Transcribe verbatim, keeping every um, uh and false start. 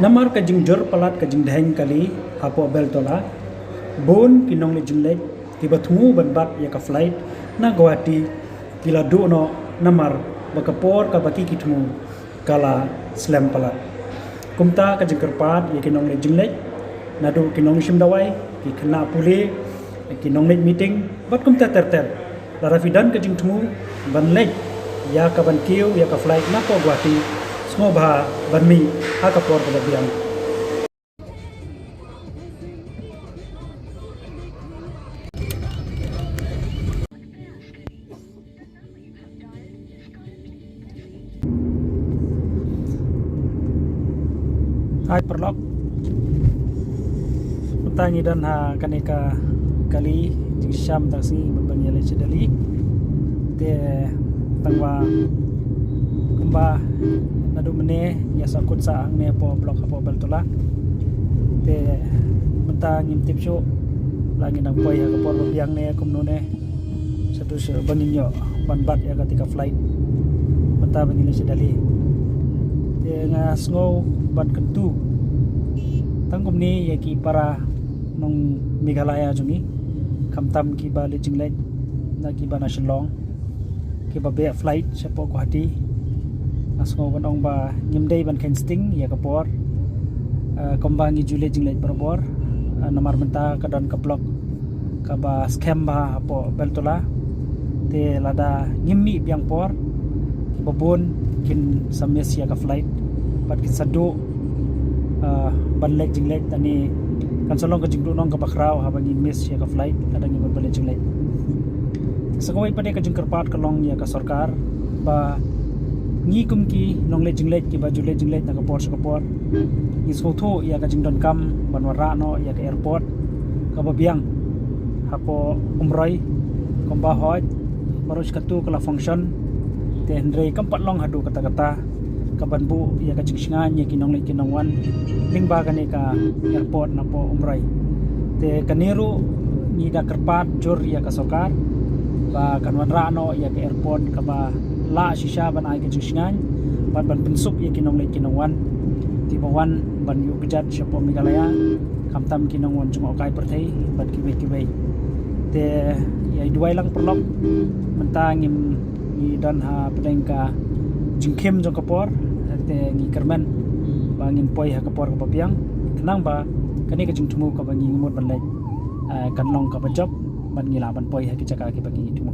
Namar ka jingjur palat ka jingdheng kali hapoh Beltola, bun ki nongleit jingleit kiba thmu ban bat ïa ka flight na Guwahati ki la duh noh namar ba ka por kaba ki ki thmu ka la slem palat. Kumta ka jingkyrpad ïa ki nongleit jingleit, naduh ki nongshim dawai, ki khynnah pule, ki nongleit meeting, bad kumta ter ter. Lada phi don ka jingthmu ban leit ïa ka ban kiew ïa ka flight napoh Guwahati, sngewbha ban mih ha ka por kaba biang. Hai paralok. Mynta ngi don ha kane ka kali jingshisha mynta ka sngi ban ïaleit sha Delhi. Te tangba kumba naduh mynne ngi ïa sahkut sah hangne hapoh block hapoh Beltola. Te mynta ngim tip shuh la ngi nang poi ha ka por ba biang ne kumno ne. Satu shu ba ngin ïoh ban bat ïa kata ka flight mynta ba ngin leit sha Delhi. Te nga sngew ban kyntu tang kumne ïa ki para nong Meghalaya jong ngi, khamtam kiba leit jingleit na kiba na Shillong, kiba beh flight shapoh Guwahati. Nga sngew ban ong ba ngim dei ban kheiñ sting ïa ka por. Eh, kumba ngi ju leit jingleit barabor, eh, namar mynta ka don ka block kaba skhem bha hapoh Beltola. Te lada ngim mih biang por, kiba bun kin sa miss ïa ka flight bad kin sa duh, eh, ban leit jingleit. Tani kan sa long ka jingduhnong kaba khraw haba ngi miss ïa ka flight lada ngi mut ban leit jingleit. Sa kawei pat de ka jingkyrpad ka long ïa ka sorkar ba ngi kum ki nongleit jingleit kiba ju leit jingleit na ka por sha ka por, ngi sngewthuh ïa ka jingdonkam ban wanrah noh ïa ka airport kaba biang hapoh Umroi. Kumba hoi baroh shi katto ka la function, te hynrei kam pat long haduh katta katta ka ban buh ïa ka jingshngaiñ ïa ki nongleit ki nongwan lyngba kane ka airport napoh Umroi. Te kane ruh ngi da kyrpad jur ïa ka sorkar ba kan wanrah noh ïa ka airport kaba lah shisha ban ai ka jingshngaiñ bad ban pynsuk ïa ki nongleit ki nongwan kiba wan ban ïuh kjat shapoh Meghalaya, khamtam ki nongwan jngohkai pyrthei bad kiwei kiwei. Te ïa duwai lang paralok, mynta ngim, ngi don ha pdeng ka jingkhim jong ka por, te ngi kyrmen ba ngin poi ha ka por kaba biang khnang ba kane ka jingthmu kaba ngi mut ban leit, eh, kan long kaba jop bad ngi lah ban poi ha ki jaka kiba ngi thmu.